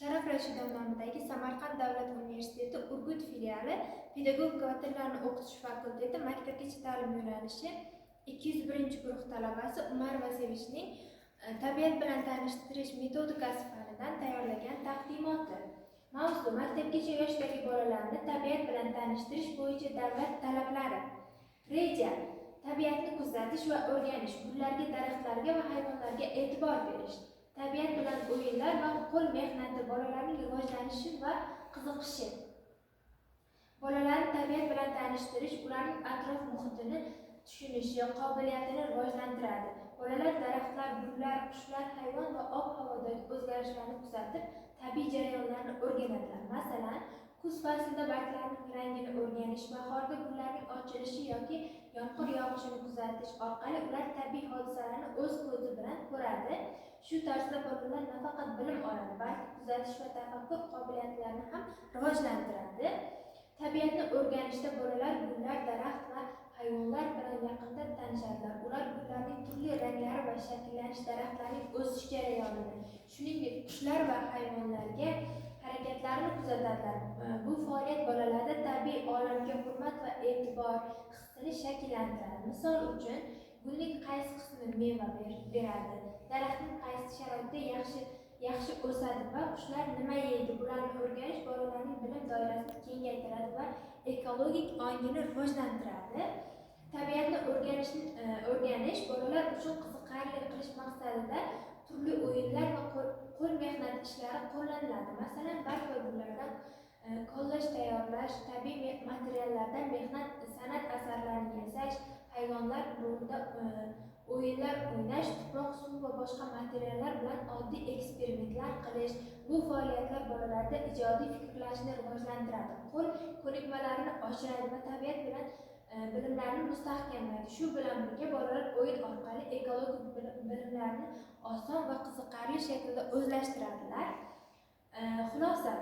Sharaf Rashidov nomidagi Samarqand davlat universiteti Urgut filiali pedagogika va tillarni o'qitish fakulteti maktabgacha ta'lim yo'nalishi 201-guruh talabasi Umarova Sevinchning tabiat bilan tanishtirish metodikasi fanidan tayyorlagan taqdimoti. Mavzu: maktabgacha yoshdagi bolalarni tabiat bilan tanishtirish bo'yicha davlat talablari. Reja: tabiatni kuzatish va o'rganish, gullarga, daraxtlarga va hayvonlarga e'tibor berish, tabiat bilan o'yinlar va qo'l mehnati, bolalarning rivojlanishi va qiziqishi. Bolalarni tabiat bilan tanishtirish ularning atrof muhitini tushunishi qobiliyatini rivojlantiradi. Bolalar daraxtlar, gullar, qushlar, hayvon va ob-havodagi o'zgarishlarni kuzatib, tabiiy jarayonlarni o'rganadilar. Masalan, kuz faslida barglarning rangini o'rganish, bahorda gullarning ochilishi yoki yomg'ir yog'ishini kuzatish orqali ular tabiiy hodisalarni o'z ko'zi bilan ko'radi. Shu tarzda bolalar nafaqat bilim oladi, balki kuzatish va tafakkur qobiliyatlarini ham rivojlantiradi. Tabiatni o'rganishda bolalar gullar, daraxt va hayvonlar bilan yaqindan tanishadilar. Ular gullarning turli ranglari va shakllanish, daraxtlarning o'sish jarayonini, shuningdek, qushlar va hayvonlarga harakatlarini kuzatadilar. Bu faoliyat bolalarda tabiiy olamga hurmat va e'tibor hissini shakllantiradi. Misol uchun, gulning qaysi qismi meva beradi, daraxtning qaysi sharoitda yaxshi o'sadi va qushlar nima yeydi, bularni o'rganish bolalarning bilim doirasini kengaytiradi va ekologik ongini rivojlantiradi. Tabiatni o'rganish bolalar uchun qiziqarli qilish maqsadida turli o'yinlar va qo'l mehnati ishlari qo'llaniladi. Masalan, barg va gullardan kollaj tayyorlash, tabiiy materiallardan mehnat san'at asarlarini yasash, hayvonlar rolida o'yinlar o'ynash, tuproq, suv va boshqa materiallar bilan oddiy eksperimentlar qilish. Bu faoliyatlar bolalarda ijodiy fikrlashni rivojlantiradi, qo'l ko'nikmalarini oshiradi va tabiat bilan bilimlarni mustahkamlaydi. Shu bilan birga bolalar o'yin orqali ekologik bilimlarni oson va qiziqarli shaklda o'zlashtiradilar. Xulosa,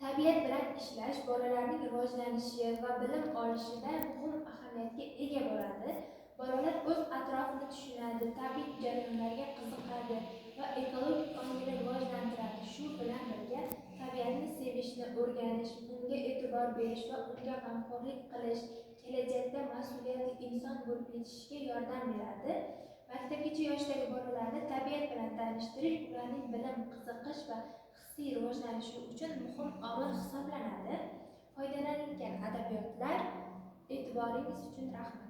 tabiat bilan ishlash bolalarning rivojlanishi va bilim olishida muhim ahamiyatga ega bo'ladi. Bolalar o'z atrofini tushunadi, tabiiy jarayonlarga qiziqadi va ekologik ongini rivojlantiradi. Shu bilan birga tabiatni sevishni o'rganish, unga e'tibor berish va unga g'amxo'rlik qilish kelajakda mas'uliyatli inson bo'lib yetishishiga yordam beradi. Maktabgacha yoshdagi bolalarni tabiat bilan tanishtirish ularning bilim, qiziqish va hissiy rivojlanishi uchun muhim omil hisoblanadi. Foydalanilgan adabiyotlar. E'tiboringiz uchun rahmat.